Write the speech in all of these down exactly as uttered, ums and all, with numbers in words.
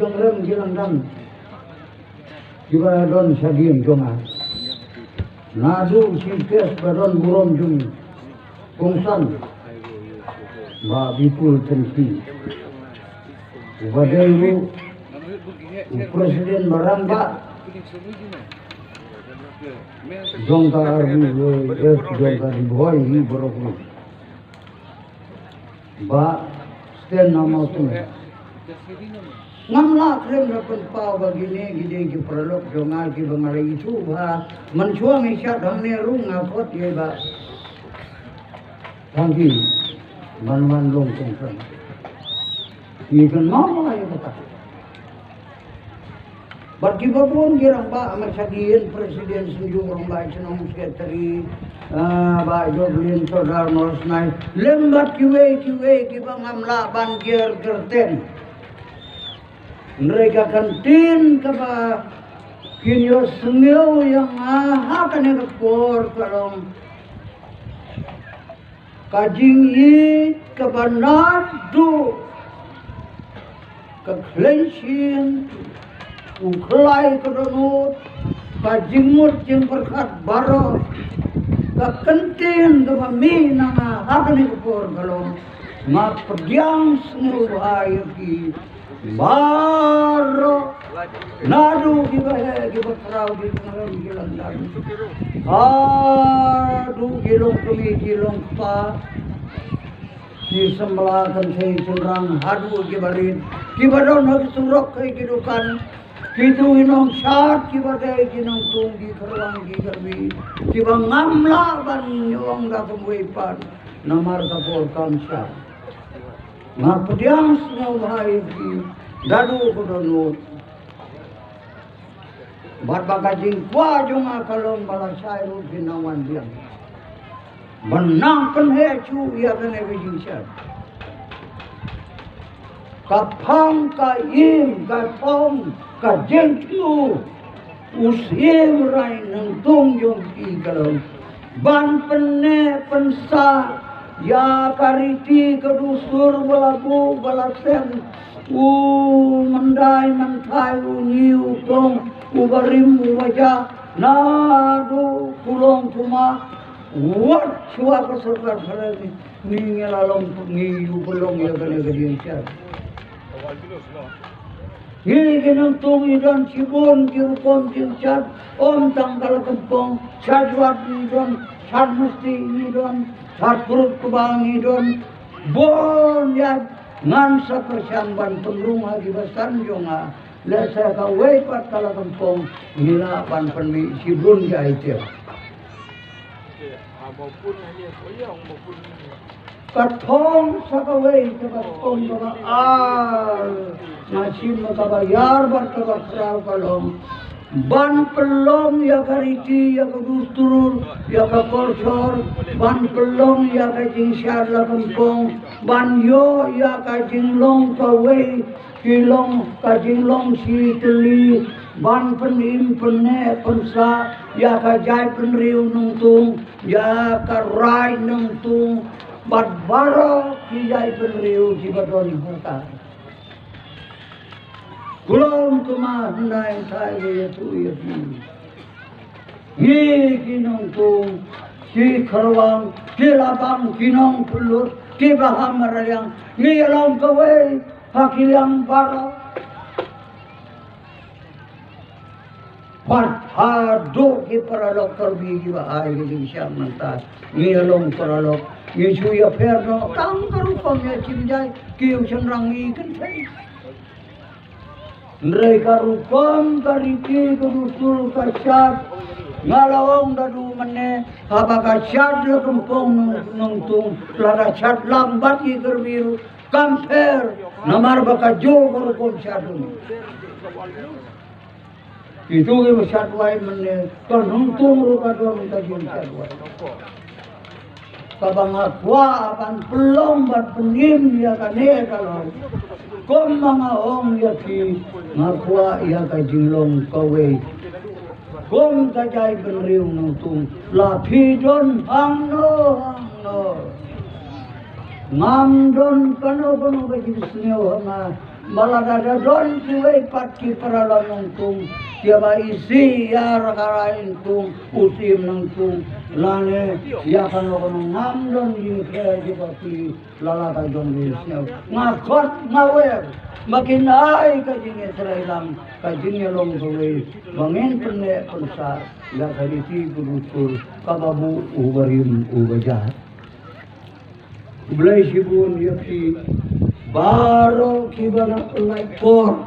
Jong rem ki langdang kiba don sha dien jong nga. Naduh chief guest ba don burom jong kongsan Bah Bipul Tynti, uba dei ruh u president ba rangbah jong ka R B Y F jong ka Ri Bhoi hi baroh ruh. Bah Sten Namatung. Ngam lah khlem da pynpaw ba kine ki dei ki paralok jong nga kiba nga la ithuh bha. Mynshuwa ngi shad hangne ruh nga khot ïa i Bah Thang Ki ban wan long kongsan. Ngi kynmaw bha ïa kata. Bad kiba bun ki rangbah, ha ma shadien president, Symbud Rangbah Shnong, secretary, ah, Bah Joblin, Sordar Morsnai, lem bad kiwei kiwei kiba ngam lah ban jer kyrteng. Hynrei ka kyntien kaba kin ïohsngew ïa nga ha kane ka por ka long ka jingïeit kaba naduh ka khleiñ shin, u khlai ka dohnud, ka jingmut jingpyrkhat baroh, ka kyntien kaba mih na nga ha kane ka por ka long, nga pdiang sngewbha ïa phi baroh, naduh kiba heh kiba khraw, ki nongrim ki langdan, haduh ki longkmie ki longkpa, ki samla kynthei shynrang, haduh kiba rit, kiba don ha ki surok, ha ki dukan, kito ki nongshad, kiba dei ki nongtung, ki kyrwang, ki kyrwi, kiba ngam lah ban ïoh ong da kumwei pat namar ka por kam shad. Nga pdiang sngewbha ïa phi naduh ka dohnud. Bad ba ka jingkwah jong nga ka long ba lashai ruh phin nang wan biang ban nang pynheh shuh ïa kane ka jingshad. Ka phang, ka im, ka thong, ka jingthmu u Syiem Rai Nongtung jong phi ka long ban pynneh pynsah ïa ka riti ka dustur ba la buh ba la sem, u myndai myntoi, u ngi u tong, u barim u bajah, naduh kulong kumba, wat shuwa ka sorkar phareng, ngi ngi la long, ngi ïoh pynlong ïa kane ka jingshad. Ngi ki nongtung ngi don shibun ki rukom jingshad, ym tang ka la kempong, shad wad ngi don, shad mesti ngi don, shad prut kba ngi don, bun ïa ngan sa pyrshang ban pynrung ha kiba san jong nga, lehse kawei pat ka la kempong ngi lah ban pynmih shibun ki aitiam. Ka thong sa kawei kaba thong kaba ar, nga shim kaba ïar bad kaba khraw ka long ban pynlong ïa ka riti, ïa ka dustur, ïa ka kolshor, ban pynlong ïa ka jingshad la kempong, ban ïoh ïa ka jinglong kawei, ki long ka jinglong shi tylli, ban pynim pynneh pynsah ïa ka jaitbynriew Nongtung, ïa ka Raid Nongtung, bad baroh ki jaitbynriew kiba don ha ka. Kulong kumba hynda nga ïathuh ïa phi, ngi ki Nongtung, ki kyrwang, ki labang, ki nongpynlut, ki baham raliang, ngi ïa long kawei ha ki liang baroh. Bad haduh ki paralok Karbi kiba ai ki jingshiah mynta, ngi ïa long paralok, ngi shu ïapher noh tang ka rukom ïa shim jai, ki ïa shynrang ngi kynthei. Hynrei ka rukom, ka riti, ka dustur, ka shad, nga la ong da duh mynne, haba ka shad la kempong Nong-, Nongtung, lada shad lang bad ki Karbi ruh kam pher, namar ba ka juh ka rukom shad ruh. Kito kiba shad wai mynne, ka Nongtung ruh ka don ka jingshad wai. Kaba nga kwah ban pynlong ban pynim ïa kane ka long, kumba nga ong ïa phi, nga kwah ïa ka jinglong kawei kum ka jaitbynriew Nongtung. La phi don hangno hangno, ngam don kano kano ka jingsngew ha nga Ba lada da don kiwei pat ki paralok nongtung, kiba isih ïa ka rai nongtung, u tim nongtung, lane ïa kano kano ngam don jingkren kiba pli, la la ka jong ki sniew. Nga khot nga wer ba kin ai ka jingïatreilang, ka jingïalong kawei ba ngin pynneh pynsah ïa ka riti ka kultur kaba buh u barim u bajar. Khublei shibun ïa phi baroh kiba la pynlait por.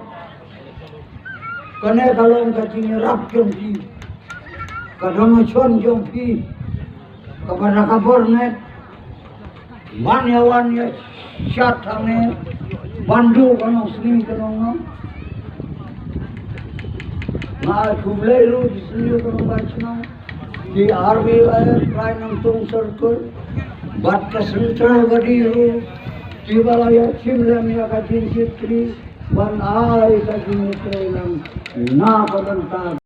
Kane ka long ka jingïarap jong phi, ka donation jong phi, kaba da ka bor net ban ïa wan ïa shad hangne ban duh ka nongsngi ka nongno. Nga ai khublei ruh ki snier ka nongbai chnong, ki R B I F Rai Nongtung Circle bad ka Central Body ruh kiba la ïa shim lem ïa ka jingkitkhlieh ban ai ka jingïatreilang na ka bynta